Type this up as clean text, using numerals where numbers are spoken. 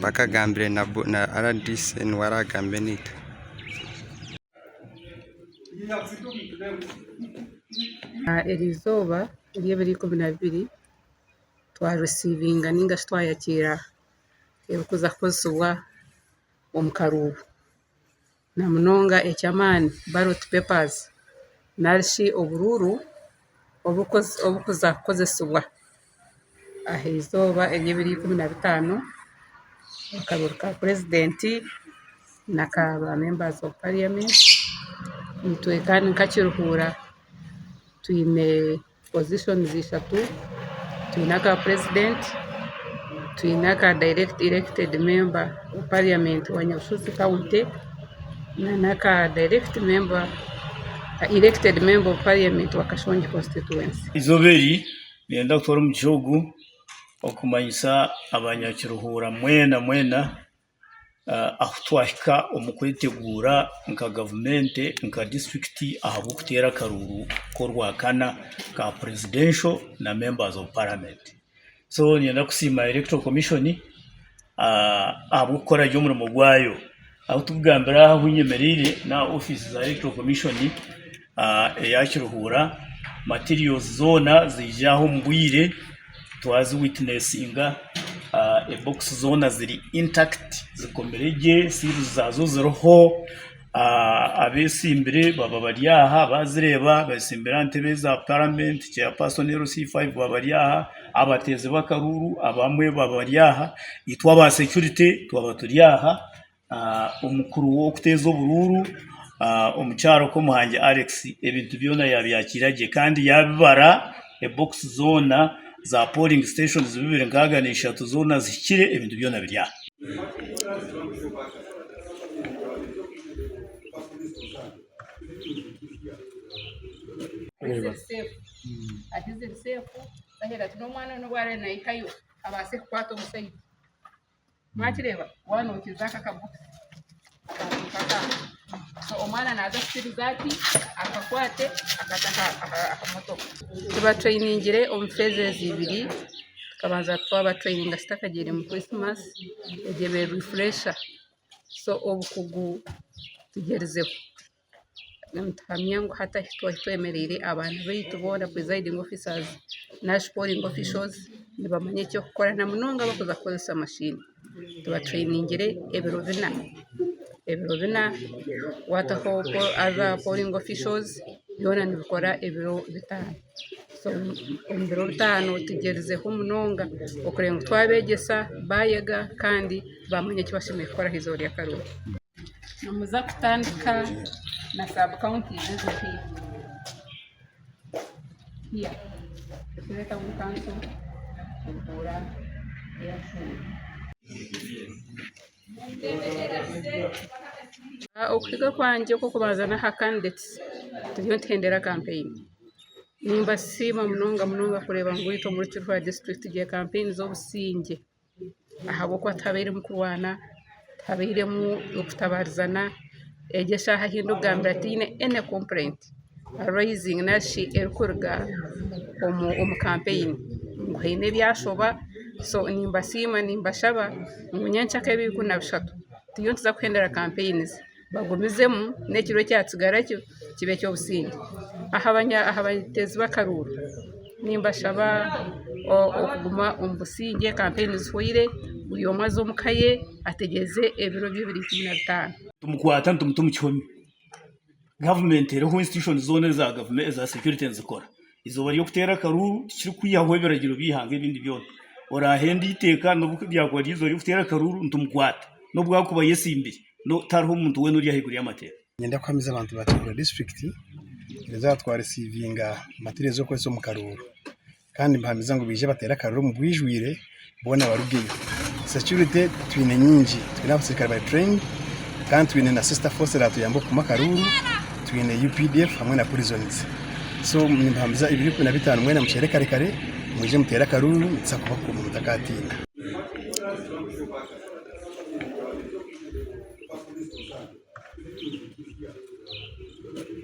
Bakagambire na rdc niwe aragambe naitwe. Eriizooba ery'ebiro 12 twarisiivinga ninga shi twayakiira ebirikuza kukozesibwa omu karuuru na munonga eky'amaani ballot papers nari shi oburuuru oburikuza kukozesibwa aha izooba ery'ebiro 15 akaruuru ka purezidenti n'aka ba members of parliament. Itwe kandi nka Kiruhura twine positions ishatu, twine aka purezidenti, twine aka direct elected member of parliament wa Nyabushozi county n'aka direct member elected member of parliament wa Kashongi constituency. Eizooba eri niinyenda kutwara omugisha ogu okumanyisa abanyakiruhuura mwena mwena ahu twahika omu kweteguura nka gavumenti nka disiturikiti ahabw'okuteera akaruuru k'orwakana ka purezidensho na membazi ofu paramenti. So niinyenda kusiima Electoral Commission ahabw'okukora gye omurimo gwayo. Ahu turikugambira aha ahu nyemereire n'aha ofiisi za Electoral Commission eya Kiruhura, materials zoona ziija aha omu bwire. Twazi witinesinga ebokisi zoona ziri intakiti zikomire gye siirizi zaazo ziriho abetsimbire baba bari aha bazireeba betsimbire aha ntebe za paramenti cheyapasoni LC5 baba bari aha abateezi b'akaruuru abamwe baba bari aha itwe aba securite twaba turi aha. Omukuru w'okuteeza oburuuru omukyara Komuhangi Alex ebintu byona yabyakiira gye kandi yabibara ebokisi zoona za polling stations 263 zoona zihikire ebintu byona biri aha. Mwakireeba? Waaba nookiza aka akabokisi akantu nk'aka. So omwana naaza kukiriza ati, akakwate akate aha motoka. Tubatrainingire omu phases ibiri, tukabanza twabatrayininga tutakagiire mu Christmas, egyo ebaire refresher. So obukugu tugyerizeho. Nituhamya ngu hati ahu twemereire abaana baitu boona presiding officers narishi polling officials nibamanya eky'okukora na munonga abarikuza kukozesa mashini. Tubatureyiningire ebiro bina, ebiro bina waataho other polling officials byona nibikora ebiro bitaano. So omu biro bitaano tugyerizeho munonga okureba ngu twabegyesa bayega kandi bamanya eki bashemereire kukora aha izooba ry'akaruuru. Nimuza kutandika na sub counties eziri haihi here Kirehe town council, Kiruhura, Okuhiga kwangye okw'okubanza n'aha candidates turiyo nituhendera campaign. Nimbasiima munonga munonga kureeba ngu itwe omuri Kiruhura district tugiire campaign z'obusingye. Ahabw'okuba tihabairemu kurwana, tihabairemu okutabarizana, egi eshaaha ahu ndikugambira tihaine any complaint arising nari shi erikuruga omu kampeyini ngu haine ebyashoba so nimbasiima nimbashaba ngu nyencakare ebiro 13 turiyo nituza kuhendera kampeyini bagumizemu n'ekiro ekyatsigara kyo kibe eky'obusingye. Aha bateezi b'akaruuru nimbashaba okuguma omu busingye kampeyini zihweire buri omwe aze omu ka ye ategyereze ebiro by'ebiro 15. Tumukwata nitumuta omu kihome. Gavumenti eriho institutions zoona eza gavumenti eza security nizikora. Eizooba ry'okuteera akaruuru tikirikwihaho ebiragiro by'eihanga ebindi byona. Oraahenda eiteeka n'obu ryakuba riri eizooba ry'okuteera akaruuru nitumukwata n'obu akuba ayetsimbire. Tihariho omuntu weena ori ahaiguru y'amateeka. Niinyenda kuhamiza abantu ba Kiruhura disiturikiti erizooba twarisiivinga materials z'okukozesa omu karuuru kandi nimbahamiza ngu baije bateere akaruuru omu bwijwire boona barugeyo. Security twine nyingi, twine abasirikare bari trained kandi twine na sister force eratuyamba okukuma akaruuru, twine UPDF hamwe na prisons. So nimbahamiza ebiro 15 mwena mukyere kare kare mwije muteere akaruuru nituza kubakuuma mutakatiina.